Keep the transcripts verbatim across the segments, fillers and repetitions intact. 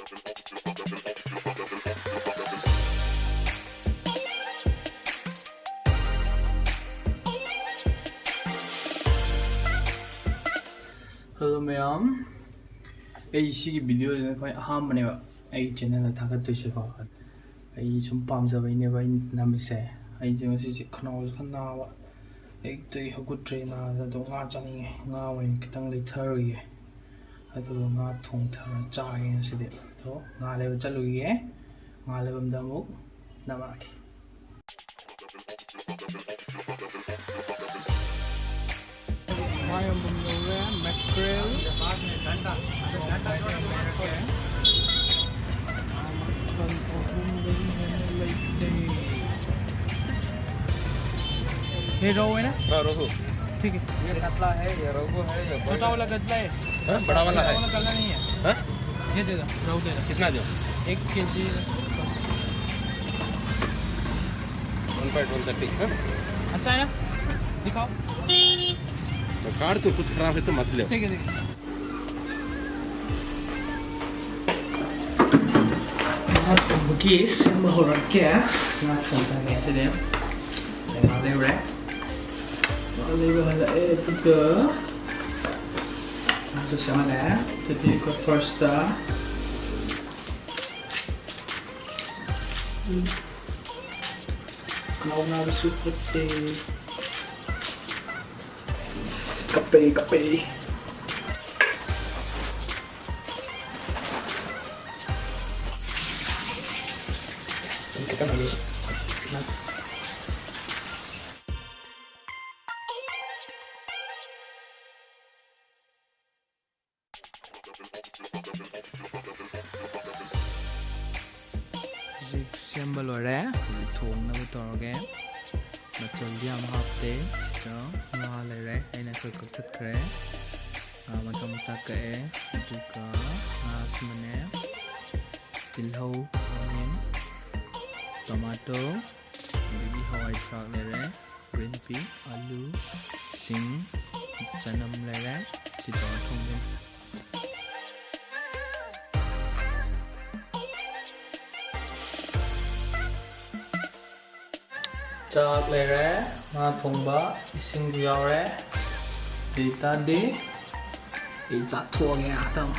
Hello ꯃꯌꯥꯝ, ꯑꯩ ꯁꯤꯒꯤ ꯚꯤꯗꯤꯑꯣꯁꯤꯅ ꯈ꯭ꯋꯥꯏ ꯑꯍꯥꯟꯕꯅꯦꯕ ꯑꯩ ꯆꯦꯅꯦꯜꯗ ꯊꯥꯒꯠꯇꯣꯏꯁꯦꯀꯣ꯫ ꯑꯩ ꯁꯨꯝ ꯄꯥꯝꯖꯕꯩꯅꯦꯕ ꯑꯩꯅ ꯅꯝꯃꯤꯁꯦ꯫ ꯑꯩꯁꯦ ꯉꯁꯤꯁꯦ ꯈꯅꯥꯎꯁꯦ ꯈꯔ ꯅꯥꯕ, ꯑꯌꯨꯛꯇꯒꯤ ꯍꯧꯒꯠꯇ꯭ꯔꯦ ꯅꯥꯗ, ꯑꯗꯣ ꯉꯥ ꯆꯥꯅꯤꯡꯉꯦ꯫ ꯉꯥ ꯑꯣꯏꯅ ꯈꯤꯇꯪ ꯂꯩꯊꯔꯨꯒꯦ, ꯑꯗꯨꯒ ꯉꯥ ꯊꯣꯡꯊꯔ ꯆꯥꯒꯦ ꯉꯁꯤꯗꯤ꯫ ꯑꯗꯣ ꯉꯥ ꯂꯩꯕ ꯆꯠꯂꯨꯈꯤꯒꯦ, ꯉꯥ ꯂꯩꯐꯝꯗ ꯑꯃꯨꯛ ꯅꯝꯃꯛꯑꯒꯦ꯫ ꯃꯥꯏ ꯑꯃꯃꯝ ꯌꯧꯔꯦ, ꯃꯦꯀ꯭ꯔꯦꯜ꯫ ꯃꯈꯜ ꯑꯍꯨꯝꯗꯒꯤ ꯍꯦꯟꯅ ꯂꯩꯇꯦ꯫ ये रोहू है ना? हाँ, रोहू। ठीक है। ये कतला है, ये रोहू है, ये छोटा वाला कतला है। हाँ, बड़ा वाला है। बड़ा वाला कतला नहीं है। हाँ? ये दे दो, रोहू दे दो। कितना दो? एक KG. One point one thirty, हाँ? अच्छा है ना? दिखाओ। काट दो, कुछ खराब है तो मत ले। ठीक है, ठीक है। ꯉꯥ ꯊꯣꯡꯕꯒꯤ ꯁꯦꯝꯕ ꯍꯧꯔꯛꯀꯦ꯫ ꯉꯥ ꯊꯣꯡꯕꯒꯤ ꯁꯤꯗꯤ ꯉꯁꯥꯏ ꯉꯥ ꯂꯩꯔꯨꯔꯦ꯫ ꯉꯥ ꯂꯩꯕ ꯍꯜꯂꯛꯑꯦ, ꯑꯗꯨꯒ ꯉꯥꯁꯨ ꯁꯦꯝꯍꯜꯂꯦ꯫ ꯑꯗꯨꯗꯤ ꯑꯩꯈꯣꯏ ꯐꯥꯔꯁꯇ ꯉꯥꯎꯅꯕꯁꯨ ꯐꯠꯇꯦ꯫ ꯀꯞꯄꯦ, ꯀꯞꯄꯦ꯫ ꯑꯁ, ꯈꯤꯇꯪ ꯑꯃꯨꯛ ꯍꯧꯖꯤꯛ ꯁꯦꯝꯕ ꯂꯣꯏꯔꯦ꯫ ꯍꯧꯖꯤꯛ ꯊꯣꯡꯅꯕ ꯇꯧꯔꯒꯦ꯫ ꯃꯆꯜꯗꯤ ꯌꯥꯝ ꯍꯥꯞꯇꯦ꯫ ꯁꯤꯗ ꯉꯥ ꯂꯩꯔꯦ, ꯑꯩꯅ ꯈꯔ ꯀꯛꯊꯠꯈ꯭ꯔꯦ꯫ ꯉꯥ ꯃꯆꯥ ꯃꯆꯥ ꯀꯛꯑꯦ꯫ ꯑꯗꯨꯒ ꯉꯥꯁꯤꯃꯅꯦ, ꯇꯤꯜꯍꯧ, onion, tomato, ꯑꯗꯒꯤ ꯍꯋꯥꯏ ꯊ꯭ꯔꯥꯛ ꯂꯩꯔꯦ, green pea, ꯑꯂꯨ, ꯁꯤꯡ, ꯆꯅꯝ ꯂꯩꯔꯦ꯫ ꯁꯤ ꯇꯧꯔ ꯊꯣꯡꯗꯣꯏꯅꯤ꯫ ꯆꯥꯛ ꯂꯩꯔꯦ, ꯉꯥ ꯊꯣꯡꯕ, ꯏꯁꯤꯡꯁꯨ ꯌꯥꯎꯔꯦ꯫ ꯑꯗꯨ ꯑꯣꯏꯇꯥꯔꯗꯤ ꯑꯩ ꯆꯥꯊꯣꯛꯑꯒꯦ ꯉꯥꯛꯇꯪ꯫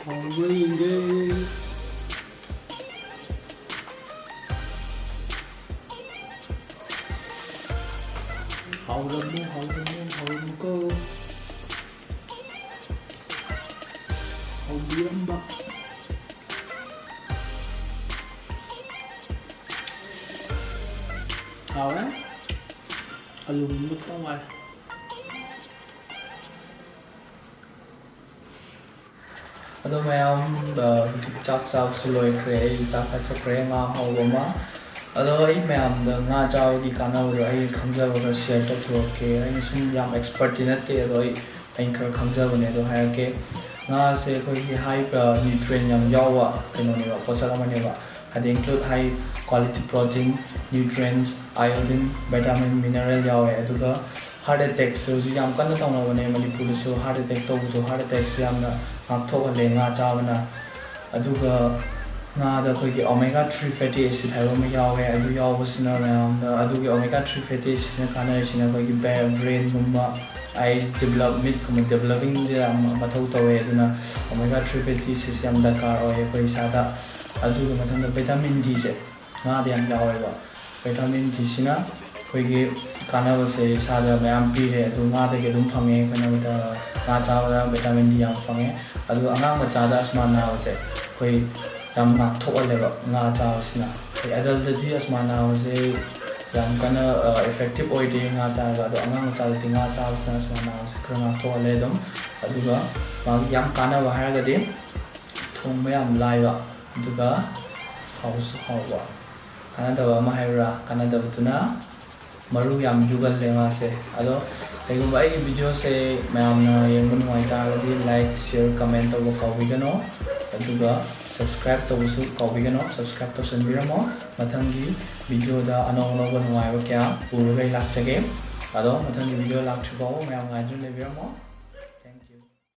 ꯍꯥꯎꯕ꯭ꯔꯥ ꯌꯦꯡꯒꯦ꯫ ꯍꯥꯎꯔꯝꯃꯨ, ꯍꯥꯎꯔꯝꯃꯨ, ꯍꯥꯎꯔꯝꯃꯨꯀꯣ꯫ ꯍꯥꯎꯕꯤꯔꯝꯕ꯫ ꯍꯥꯎꯔꯦ꯫ ꯑꯂꯨ ꯃꯨꯟꯕ ꯈꯤꯇꯪ ꯋꯥꯠꯂꯤ꯫ ꯑꯗꯣ ꯃꯌꯥꯝ, ꯑ, ꯍꯧꯖꯤꯛ ꯆꯥꯛ ꯆꯥꯕꯁꯨ ꯂꯣꯏꯈ꯭ꯔꯦ꯫ ꯑꯩ ꯆꯥꯛ ꯆꯥꯊꯣꯛꯈ꯭ꯔꯦ, ꯉꯥ ꯑꯍꯥꯎꯕ ꯑꯃ꯫ ꯑꯗꯣ ꯑꯩ ꯃꯌꯥꯝꯗ ꯉꯥ ꯆꯥꯕꯒꯤ ꯀꯥꯟꯅꯕꯗꯣ ꯑꯩ ꯈꯪꯖꯕ ꯈꯔ share ꯇꯧꯊꯣꯔꯛꯀꯦ꯫ ꯑꯩꯅ ꯁꯨꯝ ꯌꯥꯝ expert ꯇꯤ ꯅꯠꯇꯦ, ꯑꯗꯣ ꯑꯩ, ꯑꯩꯅ ꯈꯔ ꯈꯪꯖꯕꯅꯦ, ꯑꯗꯣ ꯍꯥꯏꯔꯛꯀꯦ꯫ ꯉꯥꯁꯦ ꯑꯩꯈꯣꯏꯒꯤ high, ꯑ, nutrient ꯌꯥꯝ ꯌꯥꯎꯕ ꯀꯩꯅꯣꯅꯦꯕ, ꯄꯣꯠꯁꯛ ꯑꯃꯅꯦꯕ꯫ ꯍꯥꯏꯗꯤ include high quality protein, nutrients, iodine, vitamin, mineral ꯌꯥꯎꯋꯦ꯫ ꯑꯗꯨꯒ heart attack ꯁꯦ ꯍꯧꯖꯤꯛ ꯌꯥꯝ ꯀꯟꯅ ꯇꯧꯅꯕꯅꯦ ꯃꯅꯤꯄꯨꯔꯗꯁꯨ꯫ Heart attack ꯇꯧꯕꯗꯣ, heart attack ꯁꯦ ꯌꯥꯝꯅ ꯉꯥꯛꯊꯣꯛꯍꯜꯂꯦ ꯉꯥ ꯆꯥꯕꯅ꯫ ꯑꯗꯨꯒ ꯉꯥꯗ ꯑꯩꯈꯣꯏꯒꯤ omega three fatty acid ꯍꯥꯏꯕ ꯑꯃ ꯌꯥꯎꯋꯦ꯫ ꯑꯗꯨ ꯌꯥꯎꯕꯁꯤꯅ ꯃꯌꯥꯝꯗ, ꯑꯗꯨꯒꯤ omega three fatty acid ꯁꯤꯅ ꯀꯥꯟꯅꯔꯤꯁꯤꯅ ꯑꯩꯈꯣꯏꯒꯤ ꯕ꯭ꯔꯦ-, brain ꯒꯨꯝꯕ, eyes develop, ꯃꯤꯠꯀꯨꯝꯕ developing ꯁꯦ ꯌꯥꯝ ꯃꯊꯧ ꯇꯧꯋꯦ꯫ ꯑꯗꯨꯅ omega three fatty acid ꯁꯦ ꯌꯥꯝ ꯗꯔꯀꯥꯔ ꯑꯣꯏ ꯑꯩꯈꯣꯏ ꯏꯁꯥꯗ꯫ ꯑꯗꯨꯒꯤ ꯃꯊꯪꯗ vitamin D ꯁꯦ ꯉꯥꯗ ꯌꯥꯝ ꯌꯥꯎꯋꯦꯕ꯫ Vitamin D ꯁꯤꯅ ꯑꯩꯈꯣꯏꯒꯤ ꯀꯥꯟꯅꯕꯁꯦ ꯏꯁꯥꯗ ꯃꯌꯥꯝ ꯄꯤꯔꯦ꯫ ꯑꯗꯨ ꯉꯥꯗꯒꯤ ꯑꯗꯨꯝ ꯐꯪꯉꯦ ꯑꯩꯈꯣꯏꯅ꯫ ꯉꯥ ꯆꯥꯕꯗ vitamin D ꯌꯥꯝ ꯐꯪꯉꯦ꯫ ꯑꯗꯨ ꯑꯉꯥꯡ ꯃꯆꯥꯗ ꯑꯁꯃꯥ ꯅꯥꯕꯁꯦ ꯑꯩꯈꯣꯏ ꯌꯥꯝ ꯉꯥꯛꯊꯣꯛꯍꯜꯂꯦꯕ ꯉꯥ ꯆꯥꯕꯁꯤꯅ꯫ ꯑꯩꯈꯣꯏ adult ꯇꯗꯤ ꯑꯁꯃꯥ ꯅꯥꯕꯁꯦ ꯌꯥꯝ ꯀꯟꯅ, ꯑ, effective ꯑꯣꯏꯗꯦ ꯉꯥ ꯆꯥꯔꯒ꯫ ꯑꯗꯣ ꯑꯉꯥꯡ ꯃꯆꯥꯗꯗꯤ ꯉꯥ ꯆꯥꯕꯁꯤꯅ ꯑꯁꯃꯥ ꯅꯥꯕꯁꯦ ꯈꯔ ꯉꯥꯛꯊꯣꯛꯍꯜꯂꯦ ꯑꯗꯨꯝ꯫ ꯑꯗꯨꯒ ꯃꯥꯒꯤ ꯌꯥꯝ ꯀꯥꯟꯅꯕ ꯍꯥꯏꯔꯒꯗꯤ ꯊꯣꯡꯕ ꯌꯥꯝ ꯂꯥꯏꯕ, ꯑꯗꯨꯒ ꯍꯥꯎꯁꯨ ꯍꯥꯎꯕ꯫ ꯀꯥꯟꯅꯗꯕ ꯑꯃ ꯍꯥꯏꯕ꯭ꯔꯥ? ꯀꯥꯟꯅꯗꯕꯗꯨꯅ ꯃꯔꯨ ꯌꯥꯝ ꯌꯨꯒꯜꯂꯦ ꯉꯥꯁꯦ꯫ ꯑꯗꯣ ꯀꯩꯒꯨꯝꯕ ꯑꯩꯒꯤ video ꯁꯦ ꯃꯌꯥꯝꯅ ꯌꯦꯡꯕ ꯅꯨꯡꯉꯥꯏ ꯇꯥꯔꯒꯗꯤ like, share, comment ꯇꯧꯕ ꯀꯥꯎꯕꯤꯒꯅꯨ꯫ ꯑꯗꯨꯒ subscribe ꯇꯧꯕꯁꯨ ꯀꯥꯎꯕꯤꯒꯅꯨ꯫ Subscribe ꯇꯧꯁꯟꯕꯤꯔꯝꯃꯣ꯫ ꯃꯊꯪꯒꯤ video ꯗ ꯑꯅꯧ ꯑꯅꯧꯕ ꯅꯨꯡꯉꯥꯏꯕ ꯀꯌꯥ ꯄꯨꯔꯒ ꯑꯩ ꯂꯥꯛꯆꯒꯦ꯫ ꯑꯗꯣ ꯃꯊꯪꯒꯤ video ꯂꯥꯛꯇ꯭ꯔꯤ ꯐꯥꯎꯕ ꯃꯌꯥꯝ ꯉꯥꯏꯗꯨꯅ ꯂꯩꯕꯤꯔꯝꯃꯣ꯫ Thank you꯫